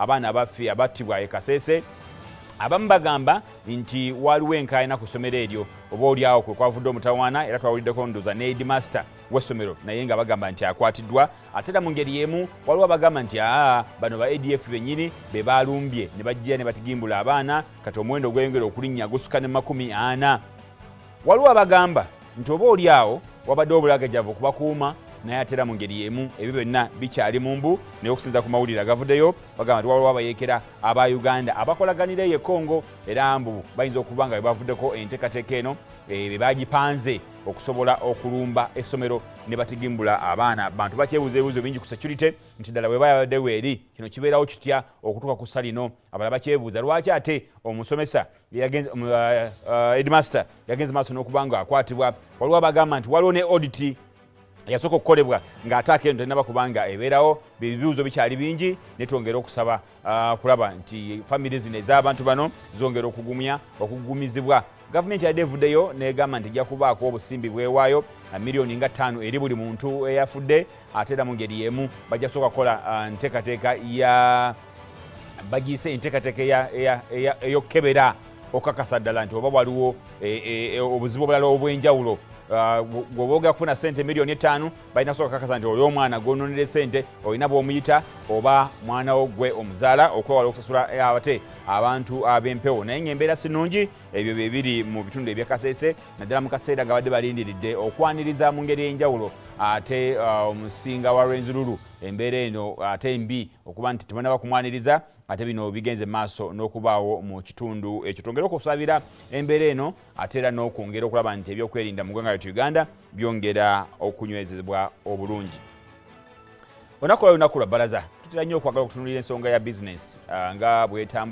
Abaana abaffe abattibwa e Kasese, abamu bagamba nti waliwo enkaayana ku ssomero eryo, oba oliawo kwe kwavudde omutawaana. Era twawuliddeko ndoza ne headmaster w'essomero, naye nga bagamba nti akwatiddwa. Ate era mu ngeri y'emu waliwo abagamba nti aa, bano ba ADF bennyini be balumbye ne bajja ne batigimbula abaana. Kati omuwendo ogweyongera okulinnya gusuka ne 40. Waliwo abagamba nti oba oli awo wabadde obulagajavu okubakuuma, naye ate era mu ngeri y'emu ebyo byonna bikyali mu mbu. Naye okusinza ku mawulire agavuddeyo, bagamba nti waliwo abayeekera aba Uganda abakolaganira eyo e Congo, era mbu bayinza okuba nga bebavuddeko enteekateeka eno, be bagipanze okusobola okulumba essomero ne batigimbula abaana. Bantu bakyebuuza ebibuuzo bingi ku security, nti ddala bwe bayabaddewo eri kino kibeerawo kitya okutuuka ku ssa lino? Abalala bakyebuuza lwaki ate omusomesa headmaster yagenze maaso n'okuba nga akwatibwa. Waliwo abagamba nti waliwo ne audit yasooka okukolebwa ng'attack eno tennaba kubanga ebeerawo. Ebibuuzo bikyali bingi, ne twongera okusaba kulaba nti famire zino ez'abantu bano zongera okugumya okugumizibwa. Gavumenti yadde evuddeyo negamba nti ejja kubaako obusimbi bwewaayo miliyoni nga 5 eri buli muntu eyafudde. Ate era mu ngeri y'emu bajja sooka kukola nteekateeka ya bagiyise enteekateeka ey'okukebera okukakasa ddala nti oba waliwo obuzibu obulala obw'enjawulo. Bw'oba ogenda kufuna sente miliyoni 5, balina sooka kakasa nti oli omwana gwononera sente olina bw'omuyita oba mwana wo gwe omuzaala, okwewala okusasula ate abantu ab'empewo. Naye ng'embeera si nnungi. Ebyo bye biri mu bitundu eby'e Kasese, naddala mu kaseera nga badde balindiridde okwaniriza mu ngeri ey'enjawulo ate omusinga wa Rwenzururu. Embeera eno ate mbi okuba nti tebanaba kumwaniriza, ate bino bigenze maaso n'okubaawo mu kitundu ekyo. Twongere okusabira embeera eno, ate era n'okwongera okulaba nti ebyokwerinda mu ggwanga lyattu Uganda byongera okunywezebwa obulungi. Olunaku lwa lunaku lwa bbalaza, tutera nnyo okwagala okutunulira ensonga ya bizinesi nga bwetambula.